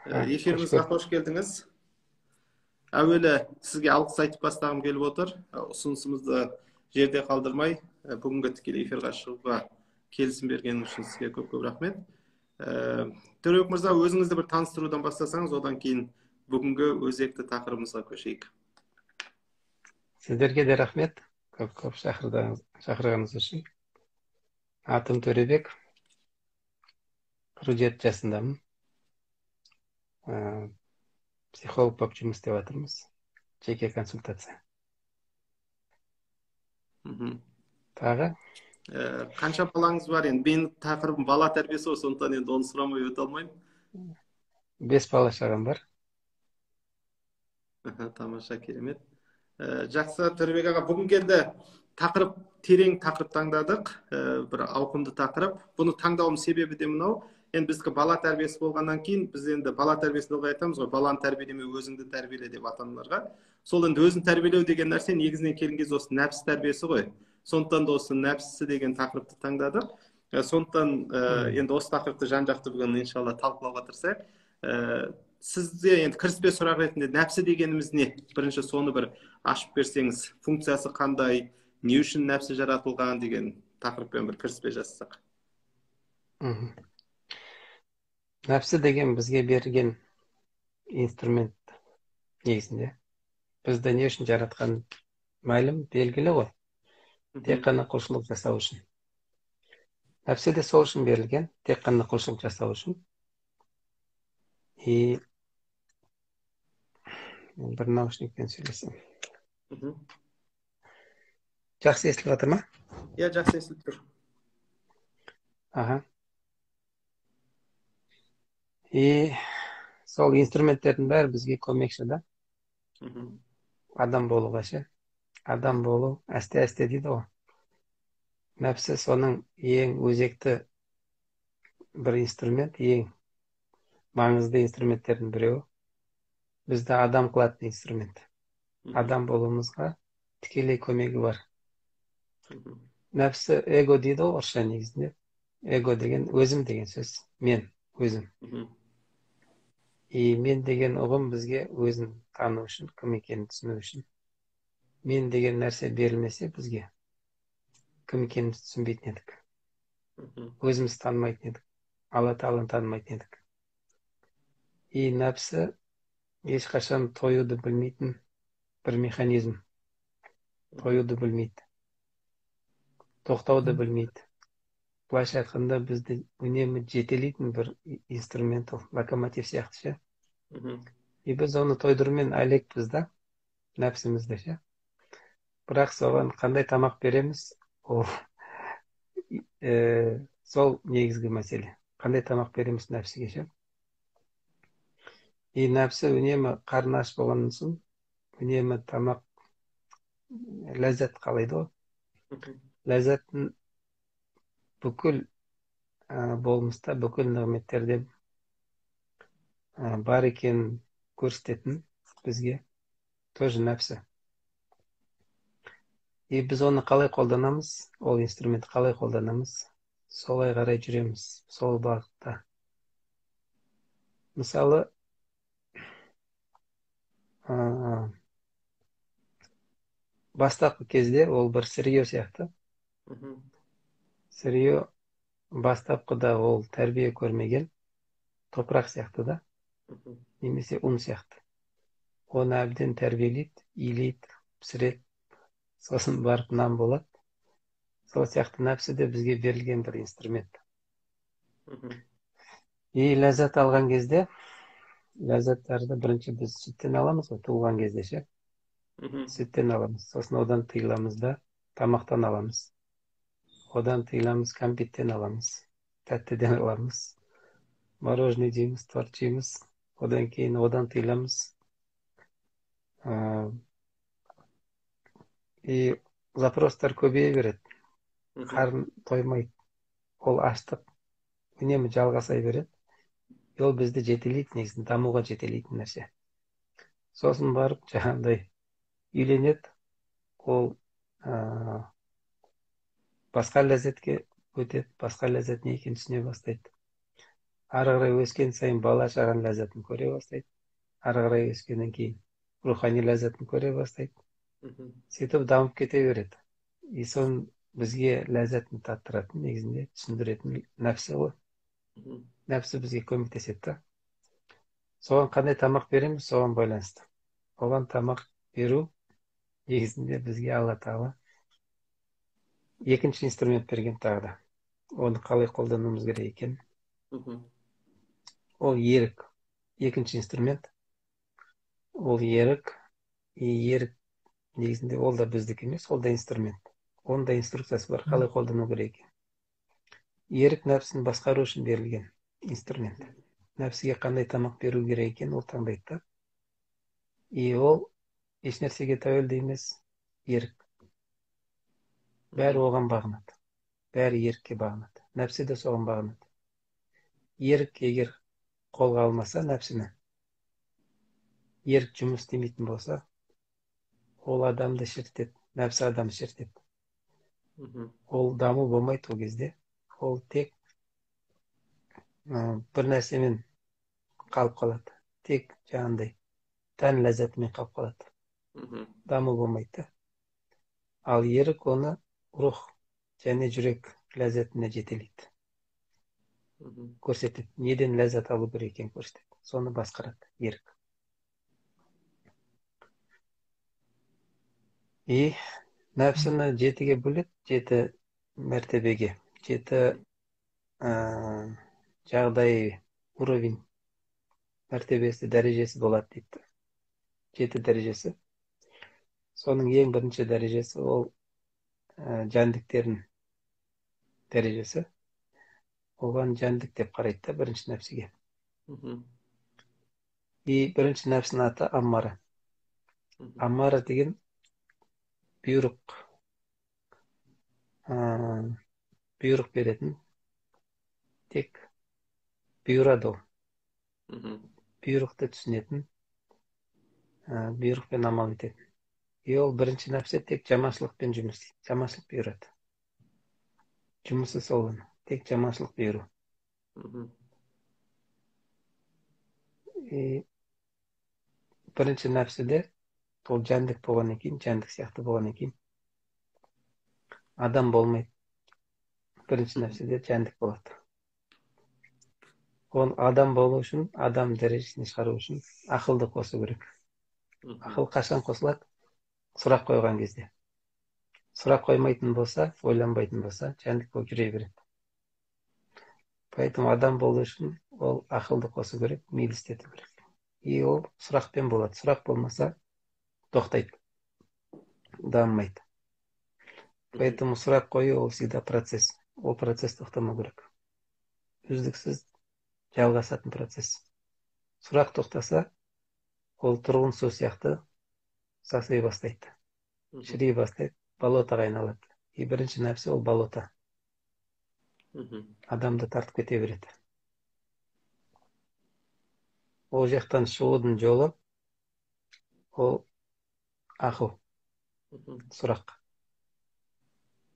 Эфирімізге қош келдіңіз. Әуелі сізге алғыс айтып бастағым келіп отыр. Ұсынысымызды жерде қалдырмай, бүгінгі тікелей эфирға шығуға келісім бергеніңіз үшін сізге көп-көп рахмет. Төребек мырза, өзіңізді бір таныстырудан бастасаңыз, одан кейін бүгінгі өзекті тақырыбымызға көшейік. Сіздерге де рахмет, көп-көп шақырғаныңыз үшін. Атым Төребек, 47 жасындамын. Психолог болып жұмыс істеп жатырмыз. Жеке консультация. Тағы? Қанша балаңыз бар енді? Менің тақырыбым бала тәрбиесі ғой, сондықтан енді оны сұрамай өте алмаймын. 5 бала шағам бар. Тамаша, керемет. Жақсы, Төребек аға, бүгінгі енді тақырып, терең тақырып таңдадық, бір ауқымды тақырып. Бұны таңдауым себебі де мынау. Енді біздікі бала тәрбиесі болғаннан кейін, біз енді бала тәрбиесін ылғи айтамыз ғой, баланы тәрбиелеме, өзіңді тәрбиеле деп ата-аналарға. Сол енді өзін тәрбиелеу деген нәрсе негізінен келген кезде осы нәпсі тәрбиесі ғой. Сондықтан да осы нәпсі деген тақырыпты таңдадық. Сондықтан енді осы тақырыпты жан-жақты бүгін иншалла талқылауға тырысайық. Сізде енді кіріспе сұрақ ретінде нәпсі дегеніміз не? Бірінші соны бір ашып берсеңіз, функциясы қандай, не үшін нәпсі жаратылған деген тақырыппен бір кіріспе жасасақ. Нәпсі деген бізге берілген инструмент негізінде. Бізді не үшін жаратқан мәлім, белгілі ғой. Тек қана құлшылық жасау үшін. Нәпсі де сол үшін берілген, тек қана құлшылық жасау үшін. И бір наушникпен сөйлесем. Жақсы естіліп жатыр ма? Иә, жақсы естіліп тұр. Аха. И сол инструменттердің бәрі бізге көмекші да. Адам болуға ше. Адам болу әсте-әсте дейді ғой. Нәпсі соның ең өзекті бір инструмент, ең маңызды инструменттердің біреуі. Бізді адам қылатын инструмент. Адам болуымызға тікелей көмегі бар. Нәпсі эго дейді ғой орысша негізінде. Эго деген өзім деген сөз. Мен, өзім. И мен деген ұғым бізге өзін тану үшін, кім екенін түсіну үшін. Мен деген нәрсе берілмесе бізге кім екенімізді түсінбейтін едік. Өзіміз танымайтын едік. Алла Тағаланы танымайтын едік. И нәпсі ешқашан тоюды білмейтін бір механизм. Тоюды білмейді. Тоқтауды білмейді. Былайша айтқанда бізді үнемі жетелейтін бір инструмент ол, локомотив сияқты ше. И біз оны тойдырумен әлекпіз да, нәпсімізді ше. Бірақ соған қандай тамақ береміз, ол сол негізгі мәселе. Қандай тамақ береміз нәпсіге ше. И нәпсі үнемі қарны аш болғаннан соң, үнемі тамақ ләззат қалайды ғой. Ләззаттың бүкіл болмыста, бүкіл нығметтерде бар екенін көрсететін бізге тоже нәпсі. И біз оны қалай қолданамыз, ол инструментті қалай қолданамыз, солай қарай жүреміз, сол бағытта. Мысалы, бастапқы кезде ол бір сырье сияқты. Сырье бастапқыда ол тәрбие көрмеген топырақ сияқты да, немесе ұн сияқты. Оны әбден тәрбиелейді, илейді, пісіреді, сосын барып нан болады. Сол сияқты нәпсі де бізге берілген бір инструмент. И ләззат алған кезде, ләззаттарды бірінші біз сүттен аламыз ғой, туылған кезде ше. Сүттен аламыз, сосын одан тыйыламыз да, тамақтан аламыз. Одан тыйыламыз, кәмпиттен аламыз, тәттіден аламыз, мороженое жейміз, торт жейміз, одан кейін одан тыйыламыз. И запростар көбейе береді. Қарын тоймайды. Ол аштық үнемі жалғаса береді. Ол бізді жетелейді, негізінде дамуға жетелейтін нәрсе. Сосын барып жаңағыдай үйленеді, ол басқа ләззатке өтеді, басқа ләззат не екенін түсіне бастайды. Ары қарай өскен сайын бала шағаның ләззатын көре бастайды. Ары қарай өскеннен кейін рухани ләззатын көре бастайды. Сөйтіп дамып кете береді. И соның бізге ләззатын таттыратын, негізінде түсіндіретін нәпсі ғой. Нәпсі бізге көмектеседі да. Соған қандай тамақ береміз, соған байланысты. Оған тамақ беру негізінде бізге Алла Тағала екінші инструмент берген тағы да. Оны қалай қолдануымыз керек екен. Ол ерік. Екінші инструмент. Ол ерік. И ерік негізінде ол да біздікі емес, ол да инструмент. Оның да инструкциясы бар, қалай қолдану керек екен. Ерік нәпсіні басқару үшін берілген инструмент. Нәпсіге қандай тамақ беру керек екен, ол таңдайды да. И ол ешнәрсеге тәуелді емес, ерік. Бәрі оған бағынады. Бәрі ерікке бағынады. Нәпсі де соған бағынады. Ерік егер қолға алмаса нәпсіні, ерік жұмыс істемейтін болса, ол адамды шірітеді, нәпсі адамды шірітеді. Ол даму болмайды ол кезде. Ол тек бір нәрсемен қалып қалады. Тек жаңағындай тән ләззатымен қалып қалады. Даму болмайды да. Ал ерік оны рух және жүрек ләззатына жетелейді. Көрсетеді. Неден ләззат алу керек екенін көрсетеді. Соны басқарады ерік. И нәпсіні жетіге бөледі, жеті мәртебеге, жеті жағдай, уровень, мәртебесі, дәрежесі болады дейді. Жеті дәрежесі. Соның ең бірінші дәрежесі ол жәндіктердің дәрежесі. Оған жәндік деп қарайды да бірінші нәпсіге. И бірінші нәпсінің аты Аммара. Аммара деген бұйрық, бұйрық беретін, тек бұйырады ол. Бұйрықты түсінетін, бұйрықпен амал ететін. И ол бірінші нәпсі тек жаманшылықпен жұмыс істейді, жаманшылық бұйырады. Жұмысы сол оның, тек жаманшылық бұйыру. И бірінші нәпсіде ол жәндік болғаннан кейін, жәндік сияқты болғаннан кейін адам болмайды. Бірінші нәпсіде жәндік болады. Оны адам болу үшін, адам дәрежесіне шығару үшін ақылды қосу керек. Ақыл қашан қосылады? Сұрақ қойған кезде. Сұрақ қоймайтын болса, ойланбайтын болса, жәндік болып жүре береді. Поэтому адам болу үшін ол ақылды қосу керек, миды істету керек. И ол сұрақпен болады. Сұрақ болмаса тоқтайды, дамымайды. Поэтому сұрақ қою ол всегда процесс. Ол процесс тоқтамау керек. Үздіксіз жалғасатын процесс. Сұрақ тоқтаса, ол тұрғын су сияқты сасый бастайды, шіри бастайды, болотаға айналады. И бірінші нәпсі ол болота. Адамды тартып кете береді. Ол жақтан шығудың жолы ол ақыл, сұрақ.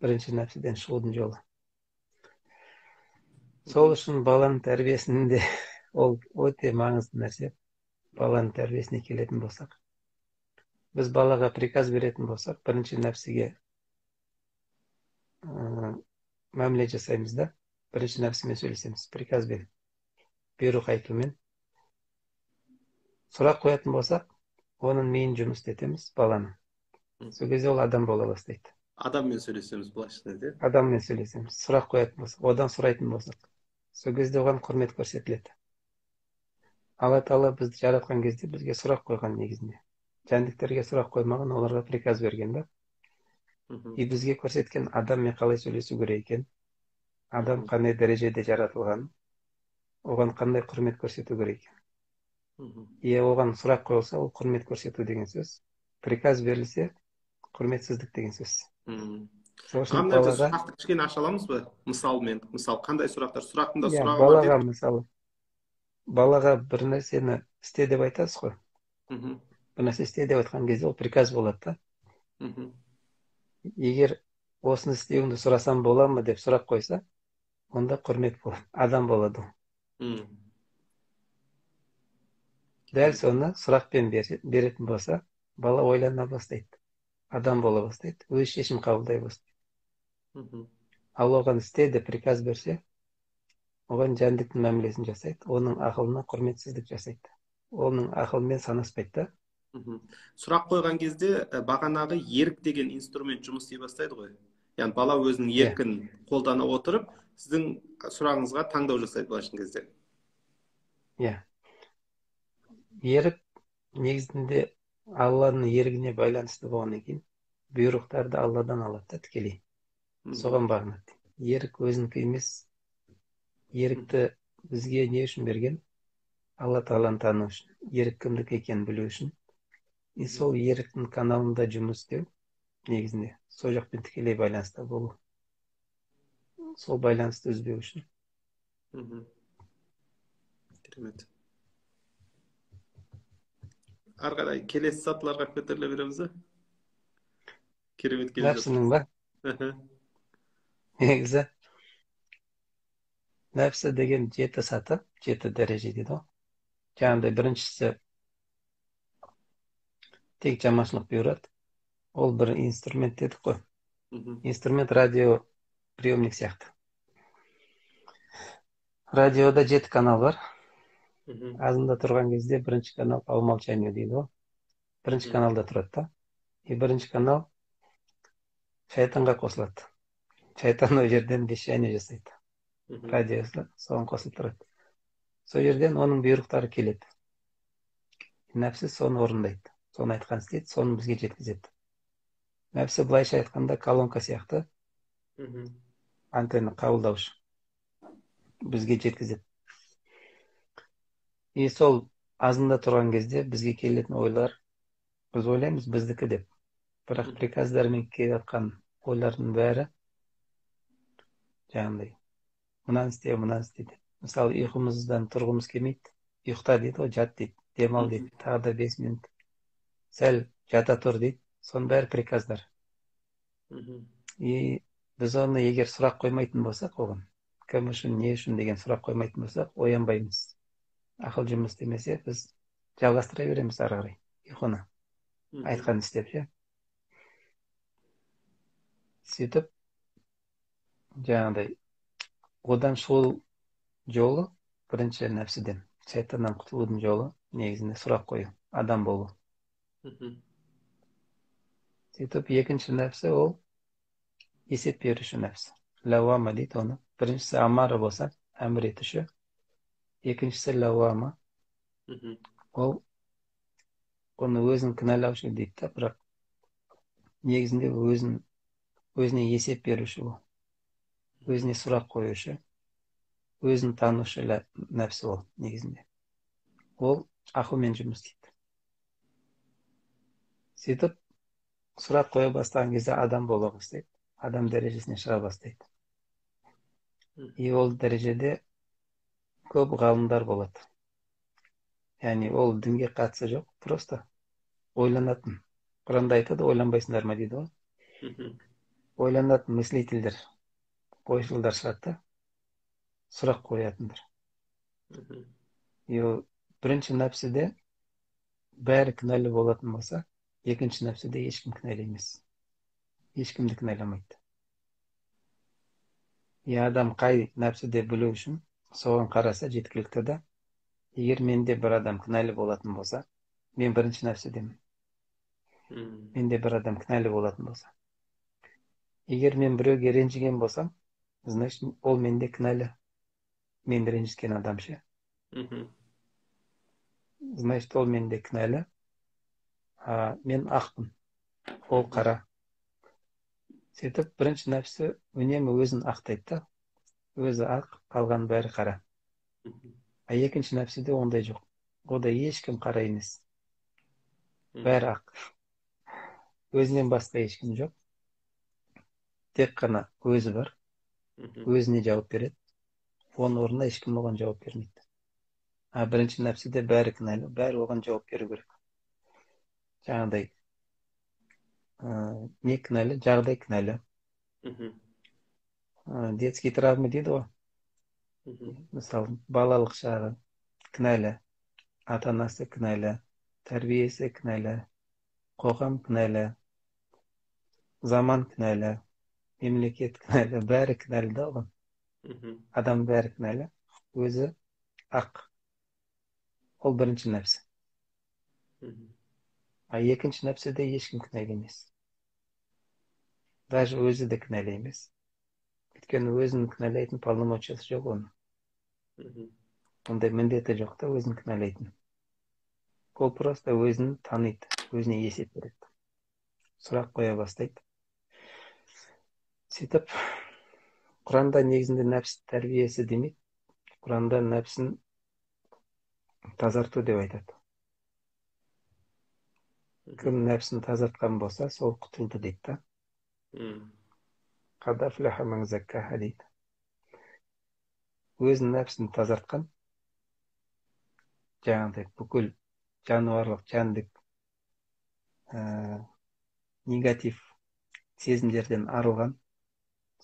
Бірінші нәпсіден шығудың жолы. Сол үшін баланың тәрбиесінде ол өте маңызды нәрсе. Баланың тәрбиесіне келетін болсақ, біз балаға приказ беретін болсақ, бірінші нәпсіге мәміле жасаймыз да, бірінші нәпсімен сөйлесеміз, приказбен, бұйрық айтумен. Сұрақ қоятын болсақ, оның миын жұмыс істетеміз баланың. Сол кезде ол адам бола бастайды. Адаммен сөйлесеміз былайша айтқанда. Адаммен сөйлесеміз. Сұрақ қоятын болсақ, одан сұрайтын болсақ, сол кезде оған құрмет көрсетіледі. Алла Тағала бізді жаратқан кезде бізге сұрақ қойған негізінде. Жәндіктерге сұрақ қоймаған, оларға приказ берген да. И бізге көрсеткен адаммен қалай сөйлесу керек екен, адам қандай дәрежеде жаратылған, оған қандай құрмет көрсету керек екен. И оған сұрақ қойылса, ол құрмет көрсету деген сөз. Приказ берілсе, құрметсіздік деген сөз. Сол үшін балаға сұрақты кішкене аша аламыз ба? Мысалмен, мысал қандай сұрақтар? Сұрақтың да сұрағы бар. Балаға мысалы, балаға бір нәрсені істе деп айтасыз ғой. Бір нәрсе істе деп айтқан кезде ол приказ болады да. Егер осыны істеуіңді сұрасам бола ма деп сұрақ қойса, онда құрмет болады, адам болады ол. Дәл соны сұрақпен беретін болса, бала ойлана бастайды, адам бола бастайды, өз шешім қабылдай бастайды. Ал оған істе деп приказ берсе, оған жәндіктің мәмілесін жасайды, оның ақылына құрметсіздік жасайды, оның ақылымен санаспайды да. Сұрақ қойған кезде бағанағы ерік деген инструмент жұмыс істей бастайды ғой. Яғни бала өзінің еркін қолдана отырып, сіздің сұрағыңызға таңдау жасайды былайша кезде. Иә. Ерік негізінде Алланың ерігіне байланысты болғаннан кейін бұйрықтарды Алладан алады да тікелей. Соған бағынады. Ерік өзінікі емес. Ерікті бізге не үшін берген? Алла Тағаланы тану үшін, ерік кімдікі екенін білу үшін. И сол еріктің каналында жұмыс істеу негізінде сол жақпен тікелей байланыста болу. Сол байланысты үзбеу үшін. Керемет. Ары қарай келесі сатыларға көтеріле береміз бе? Керемет келе жатыр. Нәпсінің ба? Негізі нәпсі деген 7 саты, 7 дәреже дейді ғой. Жаңағыдай біріншісі тек жаманшылық бұйырады. Ол бір инструмент дедік қой. Инструмент радио приемник сияқты. Радиода 7 канал бар. Азында тұрған кезде бірінші канал по умолчанию дейді ғой. Бірінші каналда тұрады да. И бірінші канал шайтанға қосылады. Шайтан ол жерден вещание жасайды. Радиосы соған қосылып тұрады. Сол жерден оның бұйрықтары келеді. Нәпсі соны орындайды. Соны айтқан істейді, соны бізге жеткізеді. Нәпсі былайша айтқанда колонка сияқты. Антенна қабылдаушы. Бізге жеткізеді. И сол азында тұрған кезде бізге келетін ойлар, біз ойлаймыз біздікі деп. Бірақ приказдармен келіп жатқан ойлардың бәрі жаңағыдай мынаны істе, мынаны істе деп. Мысалы, ұйқымыздан тұрғымыз келмейді. Ұйықта дейді ғой, жат дейді, демал дейді, тағы да 5 минут сәл жата тұр дейді. Соның бәрі приказдар. И біз оны егер сұрақ қоймайтын болсақ, оған кім үшін, не үшін деген сұрақ қоймайтын болсақ, оянбаймыз. Ақыл жұмыс істемесе, біз жалғастыра береміз ары қарай ұйқыны. Айтқан істеп ше. Сөйтіп жаңағыдай одан шығу жолы бірінші нәпсіден, шайтаннан құтылудың жолы негізінде сұрақ қою, адам болу. Сөйтіп екінші нәпсі ол есеп беруші нәпсі. Лауама дейді оны. Біріншісі амара болса, әмір етуші. Екіншісі лауама. Ол оны өзін кінәлаушы дейді да, бірақ негізінде өзіне есеп беруші ол. Өзіне сұрақ қоюшы, өзін танушы нәпсі ол негізінде. Ол ақылмен жұмыс істейді. Сөйтіп сұрақ қоя бастаған кезде адам бола бастайды, адам дәрежесіне шыға бастайды. И ол дәрежеде көп ғалымдар болады. Яғни ол дінге қатысы жоқ, просто ойланатын. Құранда айтады, ойланбайсыңдар ма дейді ғой. Ойланатын мыслительдер, ойшылдар шығады да, сұрақ қоятындар. И ол бірінші нәпсіде бәрі кінәлі болатын болса, екінші нәпсіде ешкім кінәлі емес. Ешкімді кінәламайды. И адам қай нәпсіде білу үшін соған қараса жеткілікті да. Егер менде бір адам кінәлі болатын болса, мен бірінші нәпсідемін. Менде бір адам кінәлі болатын болса. Егер мен біреуге ренжіген болсам, значит, ол менде кінәлі. Мен ренжіткен адам ше. Значит, ол менде кінәлі. Мен ақпын, ол қара. Сөйтіп бірінші нәпсі үнемі өзін ақтайды да. Өзі ақ, қалған бәрі қара. А екінші нәпсіде ондай жоқ. Онда ешкім қара емес. Бәрі ақ. Өзінен басқа ешкім жоқ. Тек қана өзі бар. Өзіне жауап береді. Оның орнына ешкім оған жауап бермейді. А бірінші нәпсіде бәрі кінәлі, бәрі оған жауап беру керек. Жаңағыдай не кінәлі, жағдай кінәлі. Детский травма дейді ғой. Мысалы, балалық шағы кінәлі, ата-анасы кінәлі, тәрбиесі кінәлі, қоғам кінәлі, заман кінәлі, мемлекет кінәлі, бәрі кінәлі да оған. Адам бәрі кінәлі, өзі ақ. Ол бірінші нәпсі. А екінші нәпсіде ешкім кінәлі емес. Даже өзі де кінәлі емес. Өйткені өзін кінәлайтын полномочиясы жоқ оның. Ондай міндеті жоқ та өзін кінәлайтын. Ол просто өзін таниды, өзіне есеп береді. Сұрақ қоя бастайды. Сөйтіп, Құранда негізінде нәпсі тәрбиесі демейді. Құранда нәпсін тазарту деп айтады. Кім нәпсін тазартқан болса, сол құтылды дейді да. Қад афлаха ман заккаха дейді. Өзінің нәпсін тазартқан, жаңағыдай бүкіл жануарлық, жәндік, негатив сезімдерден арылған,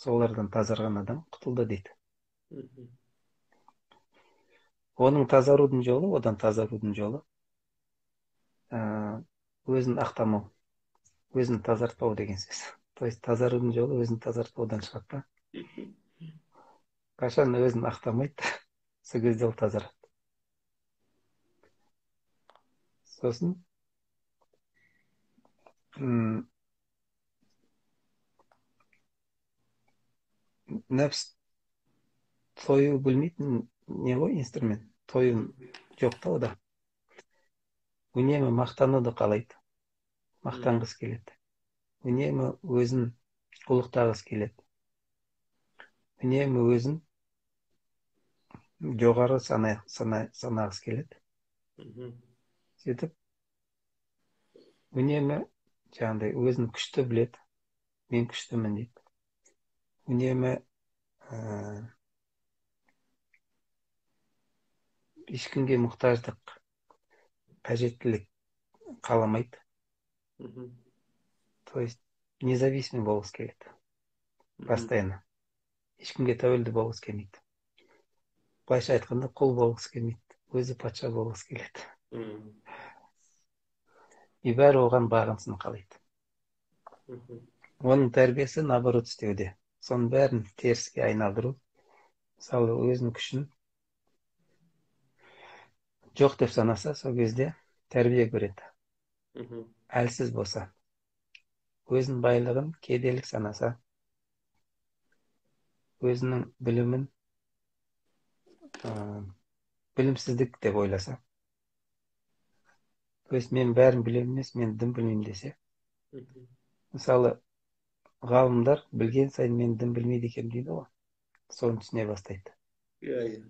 солардан тазарған адам құтылды дейді. Оның тазарудың жолы, одан тазарудың жолы өзін ақтамау, өзін тазартпау деген сөз. То есть тазарудың жолы өзін тазартпаудан шығады да. Қашан өзін ақтамайды, сол кезде ол тазарады. Сосын нәпс тою білмейтін не ғой инструмент, тою жоқ та ода. Үнемі мақтануды қалайды, мақтанғысы келеді. Үнемі өзін ұлықтағысы келеді. Үнемі өзін жоғары санағысы келеді. Сөйтіп, үнемі жаңағыдай өзін күшті біледі, мен күштімін дейді. Үнемі ешкімге мұқтаждық, қажеттілік қаламайды. То есть независимый болғысы келеді. Постоянно. Ешкімге тәуелді болғысы келмейді. Былайша айтқанда, құл болғысы келмейді. Өзі патша болғысы келеді. И бәрі оған бағынсын қалайды. Оның тәрбиесі наоборот істеуде. Соның бәрін теріске айналдыру. Мысалы, өзінің күшін жоқ деп санаса, сол кезде тәрбие көреді. Әлсіз болса, өзінің байлығын кедейлік санаса, өзінің білімін білімсіздік деп ойласа, то есть мен бәрін білемін емес, мен дым білмеймін десе. Мысалы, ғалымдар білген сайын мен дым білмейді екенмін дейді ғой, соны түсіне бастайды.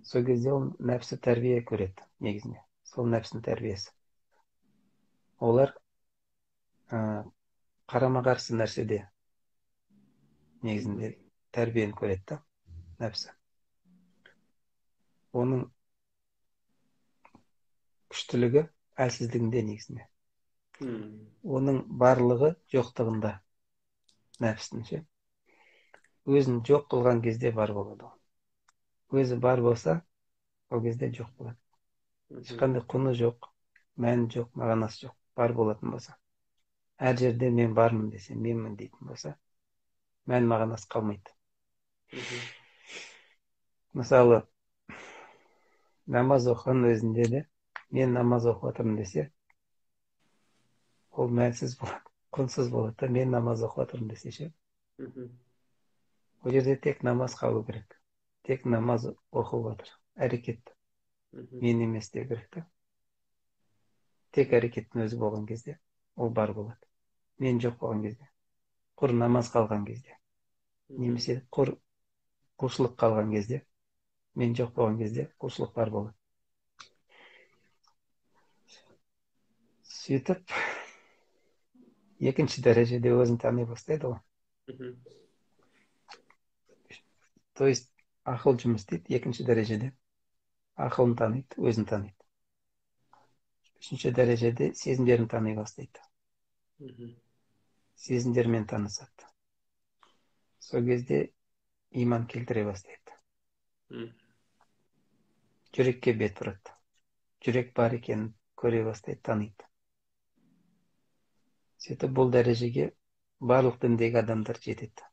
Сол кезде ол нәпсі тәрбие көреді негізінде. Сол нәпсінің тәрбиесі. Олар қарама-қарсы нәрседе негізінде тәрбиені көреді да, нәпсі. Оның күштілігі әлсіздігінде негізінде. Оның барлығы жоқтығында нәпсінің ше. Өзін жоқ қылған кезде бар болады. Өзі бар болса, ол кезде жоқ болады. Ешқандай құны жоқ, мәні жоқ, мағынасы жоқ, бар болатын болса. Әр жерде мен бармын десе, менмін дейтін болса, мән мағынасы қалмайды. Мысалы, намаз оқыған өзінде де мен намаз оқып жатырмын десе, ол мәнсіз болады, құнсыз болады да, мен намаз оқып жатырмын десе ше. Ол жерде тек намаз қалу керек. Тек намаз оқып жатыр, әрекет. Мен емес деу керек та. Тек әрекеттің өзі болған кезде ол бар болады. Мен жоқ болған кезде, құр намаз қалған кезде, немесе құр құлшылық қалған кезде, мен жоқ болған кезде құлшылық бар болады. Сөйтіп, екінші дәрежеде өзін тани бастайды ғой. То есть ақыл жұмыс істейді екінші дәрежеде. Ақылын таниды, өзін таниды. Үшінші дәрежеде сезімдерін тани бастайды. Сезімдермен танысады. Сол кезде иман келтіре бастайды. Жүрекке бет бұрады. Жүрек бар екенін көре бастайды, таниды. Сөйтіп бұл дәрежеге барлық діндегі адамдар жетеді.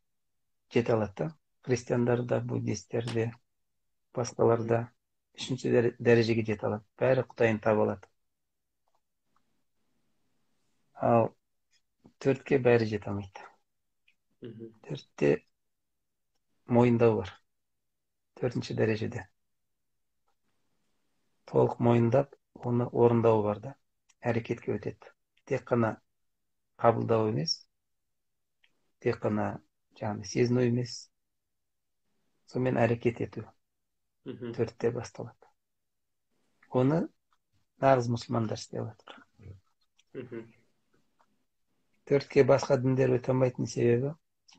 Жете алады да. Христиандар да, буддисттер де, басқалар да үшінші дәрежеге жете алады. Бәрі Құдайын таба алады. Ал төртке бәрі жете алмайды. Төртте мойындау бар. Төртінші дәрежеде. Толық мойындап, оны орындау бар да, әрекетке өтеді. Тек қана қабылдау емес, тек қана жаңағы сезіну емес, сонымен әрекет ету. Төртте басталады. Оны нағыз мұсылмандар істей алады. Төртке басқа діндер өте алмайтын себебі,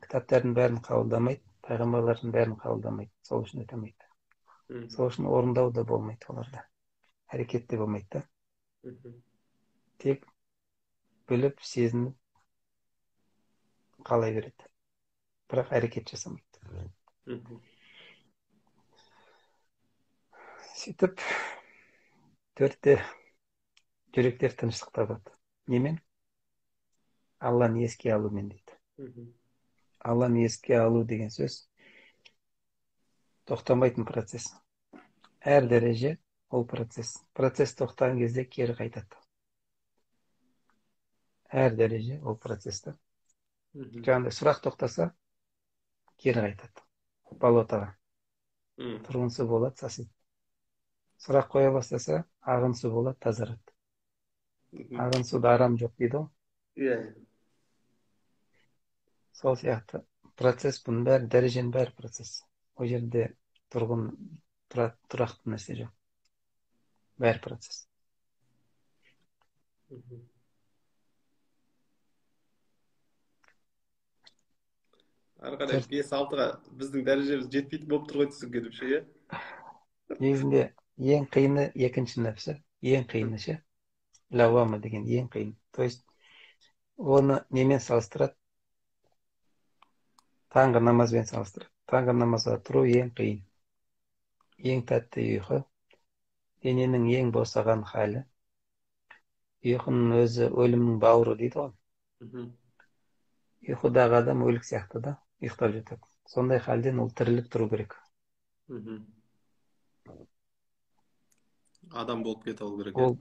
кітаптардың бәрін қабылдамайды, пайғамбарлардың бәрін қабылдамайды, сол үшін өте алмайды. Сол үшін орындау да болмайды оларда. Әрекет те болмайды да. Тек біліп, сезініп қала береді. Бірақ әрекет жасамайды. Сөйтіп төртте жүректер тыныштық табады. Немен? Алланы еске алумен дейді. Алланы еске алу деген сөз тоқтамайтын процесс. Әр дәреже ол процесс. Процесс тоқтаған кезде кері қайтады. Әр дәреже ол процесс та. Жаңағыдай сұрақ тоқтаса кері қайтады болотаға. Тұрғын су болады, сасиды. Сұрақ қоя бастаса ағын су болады, тазарады. Ағын суда арам жоқ дейді ғой. Иә. Сол сияқты процесс, бұның бәрі, дәреженің бәрі процесс. Ол жерде тұрғын, тұрақты нәрсе жоқ. Бәрі процесс. Ары қарай 5-6-ға біздің дәрежеміз жетпейтін болып тұр ғой түсінгенімше, иә? Негізінде ең қиыны екінші нәпсі, ең қиыны ше, лауама деген ең қиын. То есть оны немен салыстырады? Таңғы намазбен салыстырады. Таңғы намазға тұру ең қиын. Ең тәтті ұйқы, дененің ең босаған халі. Ұйқының өзі өлімнің бауыры дейді ғой. Ұйқыдағы адам өлік сияқты да, ұйықтап жатады. Сондай халден ол тіріліп тұру керек. Адам болып кете алу керек. Ол,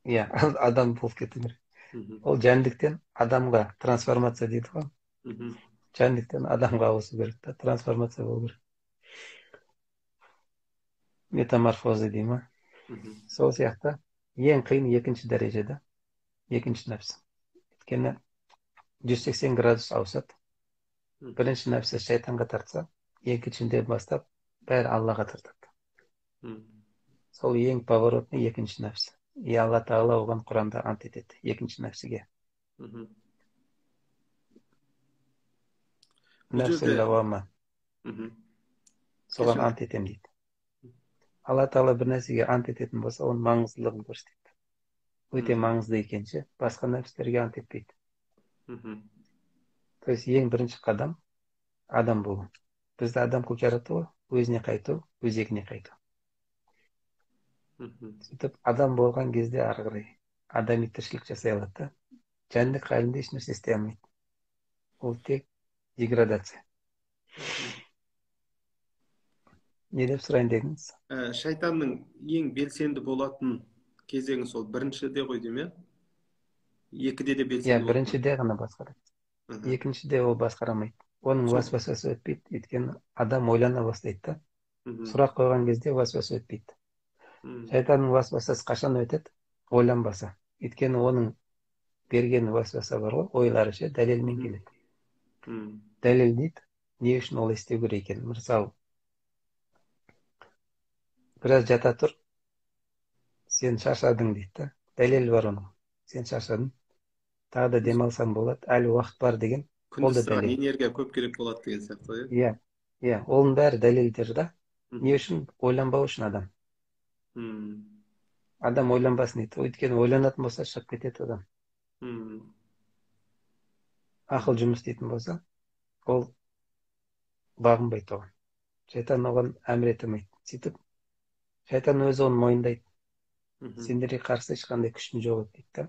иә, адам болып кету керек. Ол жәндіктен адамға трансформация дейді ғой. Жәндіктен адамға ауысу керек та, трансформация болу керек. Метаморфоза дей ма? Сол сияқты ең қиын екінші дәрежеде, екінші нәпсі. Өйткені 180 градус ауысады. Бірінші нәпсі шайтанға тартса, екіншіден бастап бәрі Аллаға тартады. Сол ең поворотный екінші нәпсі. И Алла Тағала оған Құранда ант етеді, екінші нәпсіге. Нәпсі лауама. Соған ант етем дейді. Алла Тағала бір нәрсеге ант ететін болса, оның маңыздылығын көрсетеді. Өте маңызды екен ше, басқа нәпсілерге ант етпейді. То есть ең бірінші қадам адам болу. Бізді адам қылып жаратты ғой, өзіне қайту, өзегіне қайту. Сөйтіп адам болған кезде ары қарай адами тіршілік жасай алады да. Жәндік халінде ешнәрсе істей алмайды. Ол тек деградация. Не деп сұрайын дедіңіз? Шайтанның ең белсенді болатын кезеңі сол біріншіде ғой деймін, иә? Екіде де белсенді. Иә, біріншіде ғана басқарады. Екіншіде ол басқарамайды. Оның уәсуасасы өтпейді, өйткені адам ойлана бастайды да. Сұрақ қойған кезде уәсуасы өтпейді. Шайтанның уәсуасасы қашан өтеді? Ойланбаса. Өйткені оның берген уәсуаса бар ғой, ойлары ше, дәлелмен келеді. Дәлелдейді, не үшін олай істеу керек екенін. Мысалы, біраз жата тұр, сен шаршадың дейді да. Дәлел бар оның. Сен шаршадың, тағы да демалсаң болады, әлі уақыт бар деген. Ол да дәлел. Энергия көп керек болады деген сияқты, иә? Иә, иә, оның бәрі дәлелдер да. Не үшін? Ойланбау үшін адам. Адам ойланбасын дейді. Өйткені ойланатын болса шығып кетеді адам. Ақыл жұмыс істейтін болса, ол бағынбайды оған. Шайтан оған әмір ете алмайды. Сөйтіп Шайтан өзі оны мойындайды. Сендерге қарсы ешқандай күшім жоқ еді дейді да.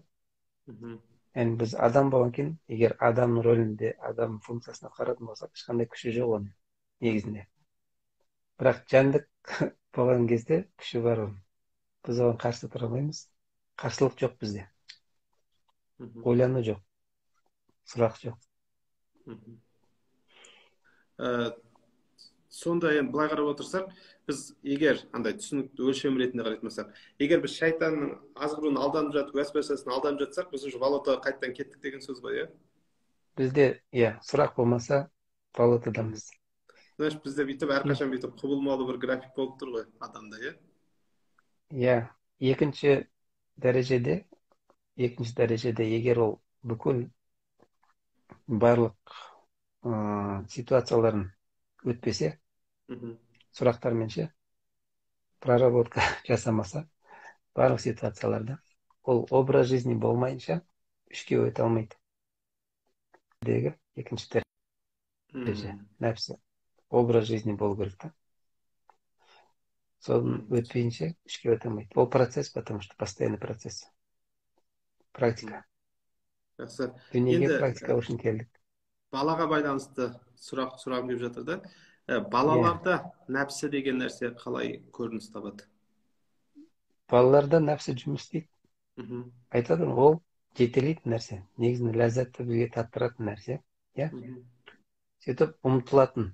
Яғни біз адам болған кейін, егер адамның рөлінде, адам функциясын атқаратын болсақ, ешқандай күші жоқ оның негізінде. Бірақ жәндік болған кезде күші бар оның. Біз оған қарсы тұра алмаймыз. Қарсылық жоқ бізде. Ойлану жоқ. Сұрақ жоқ. Сонда енді былай қарап отырсақ, біз егер андай түсінікті өлшем ретінде қарайтын болсақ, егер біз шайтанның азғыруын алданып жатып, уәсуасасына алданып жатсақ, біз уже болотоға қайтадан кеттік деген сөз ғой, иә? Бізде, иә, сұрақ болмаса болотодамыз. Значит, бізде бүйтіп әрқашан бүйтіп құбылмалы бір график болып тұр ғой адамда, иә? Иә, екінші дәрежеде егер ол бүкіл барлық ситуацияларын өтпесе, сұрақтармен ше, проработка жасамаса, барлық ситуацияларда ол образ жизни болмайынша үшке өте алмайды. Дегі екінші дәреже, нәпсі, образ жизни болу керек та. Соны өтпейінше үшке өте алмайды. Ол процесс, потому что постоянный процесс. Практика. Жақсы. Дүниеге практика үшін келдік. Балаға байланысты сұрақ сұрағым келіп жатыр да. Балаларда нәпсі деген нәрсе қалай көрініс табады? Балаларда нәпсі жұмыс істейді. Айтады, ол жетелейтін нәрсе. Негізінде ләззатты бізге таттыратын нәрсе. Иә? Сөйтіп ұмтылатын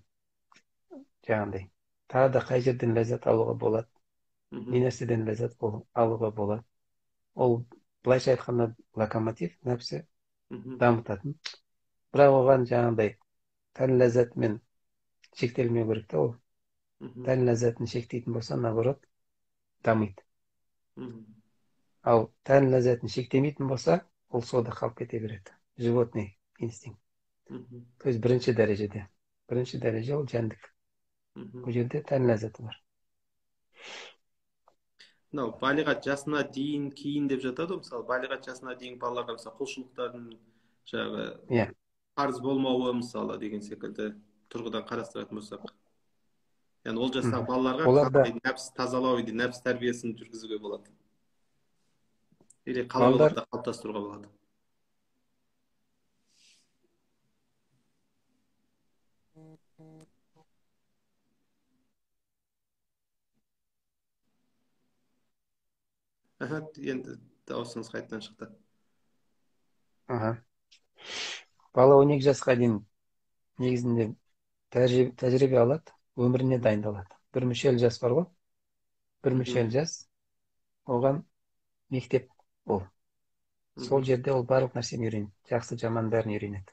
жаңағыдай. Тағы да қай жерден ләззат алуға болады? Не нәрседен ләззат алуға болады? Ол былайша айтқанда локомотив, нәпсі дамытатын. Бірақ оған жаңағыдай тән ләззатымен шектелмеу керек та ол. Тән ләззатын шектейтін болса, наоборот, дамиды. Ал тән ләззатын шектемейтін болса, ол сода қалып кете береді. Животный инстинкт. То есть бірінші дәрежеде. Бірінші дәреже ол жәндік. Ол жерде тән ләззаты бар. Мынау балиғат жасына дейін кейін деп жатады ғой, мысалы, балиғат жасына дейін балаларға мысалы құлшылықтардың жаңағы парыз болмауы мысалы деген секілді тұрғыдан қарастыратын болсақ, яғни ол жастағы балаларға нәпсі тазалау или нәпсі тәрбиесін жүргізуге болады, или қалай оларды қалыптастыруға болады? Енді дауысыңыз қайтадан шықты. Бала 12 жасқа дейін негізінде тәжірибе алады, өміріне дайындалады. Бір мүшел жас бар ғой. Бір мүшел жас, оған мектеп ол. Сол жерде ол барлық нәрсені үйренеді. Жақсы, жаман бәрін үйренеді.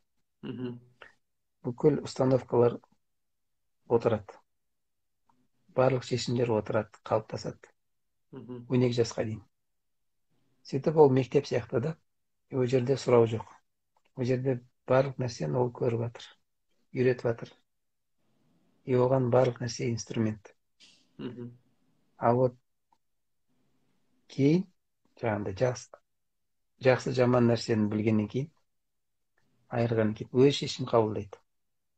Бүкіл установкалар отырады. Барлық шешімдер отырады, қалыптасады. 12 жасқа дейін. Сөйтіп ол мектеп сияқты да, ол жерде сұрау жоқ. Ол жерде барлық нәрсені ол көріп жатыр, үйретіп жатыр. И оған барлық нәрсе инструмент. А вот кейін, жаңағыдай жақсы жаман нәрсені білгеннен кейін, айырғаннан кейін өз шешім қабылдайды.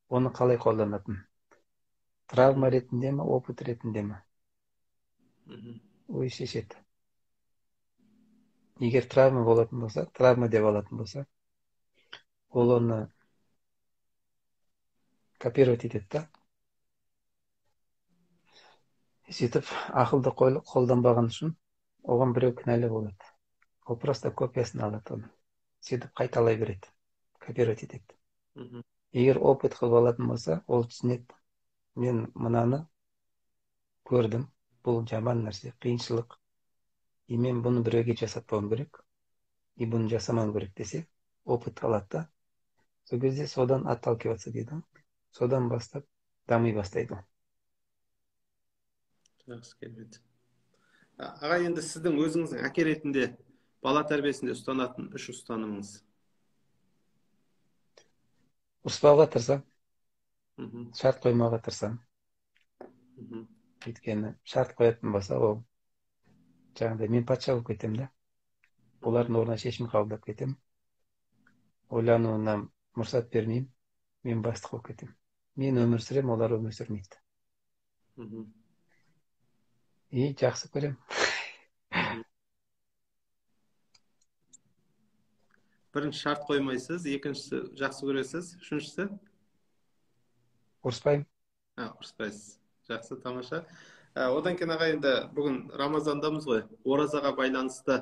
Оны қалай қолданатын? Травма ретінде ме, опыт ретінде ме? Өз шешеді. Егер травма болатын болса, травма деп алатын болса, ол оны копировать етеді да. Сөйтіп ақылды қолданбаған үшін оған біреу кінәлі болады. Ол просто копиясын алады оны. Сөйтіп қайталай береді, копировать етеді. Егер опыт қылып алатын болса, ол түсінеді. Мен мынаны көрдім, бұл жаман нәрсе, қиыншылық. И мен бұны біреуге жасатпауым керек, и бұны жасамауым керек десе, опыт алады да. Сол кезде содан отталкиваться дейді. Содан бастап дами бастайды. Жақсы, керемет. Аға, енді сіздің өзіңіздің әке ретінде бала тәрбиесінде ұстанатын үш ұстанымыңыз? Ұрыспауға тырысамын. Шарт қоймауға тырысамын. Өйткені шарт қоятын болса, ол жаңағыдай мен патша болып кетемін да. Олардың орнына шешім қабылдап кетемін. Ойлануына мұрсат бермеймін. Мен бастық болып кетемін. Мен өмір сүремін, олар өмір сүрмейді. И жақсы көрем. Бірінші шарт қоймайсыз, екіншісі жақсы көресіз, үшіншісі? Ұрыспаймын. Ұрыспайсыз. Жақсы, тамаша. Одан кейін аға, енді бүгін Рамазандамыз ғой. Оразаға байланысты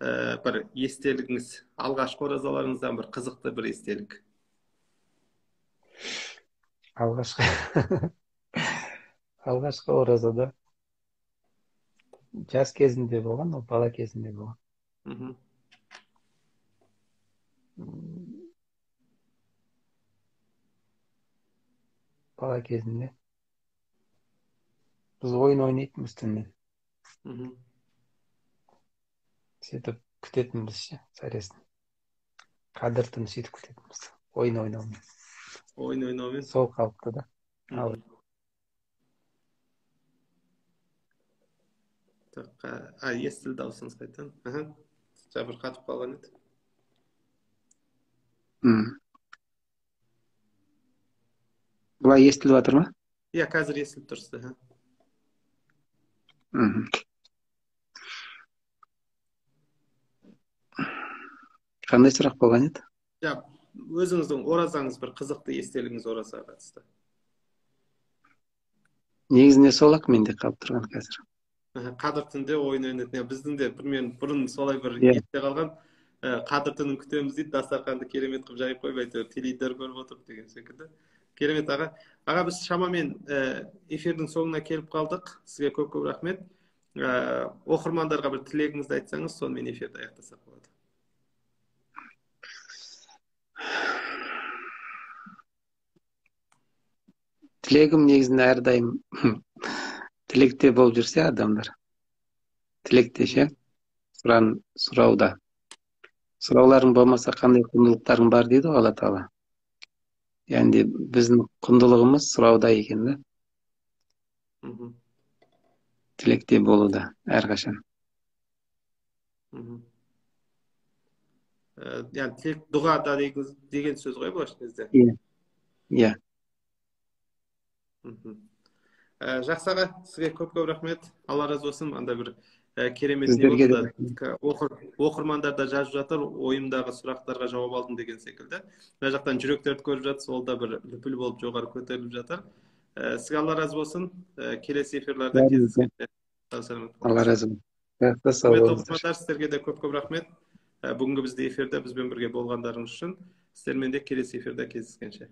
бір естелігіңіз, алғашқы оразаларыңыздан бір қызықты бір естелік. Алғашқы оразада жас кезінде болған, ол бала кезінде болған. Бала кезінде біз ойын ойнайтынбыз түнімен. Сөйтіп күтетінбіз ше, сәресін. Қадір түні сөйтіп күтетінбіз. Ойын ойнаумен. Ойын ойнаумен. Сол қалыпты да. Естілді дауысыңыз қайтадан. Жабыр қатып қалған еді. Былай естіліп жатыр ма? Иә, қазір естіліп тұрсыз. Қандай сұрақ болған еді? Ja, өзіңіздің оразаңыз, бір қызықты естелігіңіз оразаға қатысты. Негізінде сол-ақ менде қалып тұрған қазір. Қадір түнде ойын ойнайтын. Біздің де бір мен бұрын солай бір есте қалған, қадір түнін күтеміз дейді, дастарханды керемет қылып жайып қойып, әйтеуір теледидар көріп отырып деген секілді. Керемет аға. Аға, біз шамамен эфирдің соңына келіп қалдық. Сізге көп-көп рахмет. Оқырмандарға бір тілегіңізді айтсаңыз, сонымен эфирді аяқтасақ болады. Тілегім негізінде әрдайым тілекте болып жүрсе адамдар. Тілекте ше, сұрауда. Сұрауларың болмаса қандай құндылықтарың бар дейді ғой Алла Тағала. Яғни біздің құндылығымыз сұрауда екен да. Тілекте болуда әрқашан. Яғни тілек дұғада деген сөз ғой былайша кезде. Иә. Жақсы аға, сізге көп-көп рахмет. Алла разы болсын. Анда бір керемет не болды. Оқырмандар да жазып жатыр, ойымдағы сұрақтарға жауап алдым деген секілді. Мына жақтан жүректерді көріп жатсыз, ол да бір лүпіл болып жоғары көтеріліп жатыр. Сізге Алла разы болсын. Келесі эфирлерде кездескенше. Алла разы болсын. Жақсы, сау болыңыздар. Оқырмандар, сіздерге де көп-көп рахмет. Бүгінгі бізде эфирде бізбен бірге болғандарыңыз үшін. Сіздермен де келесі эфирде кездескенше.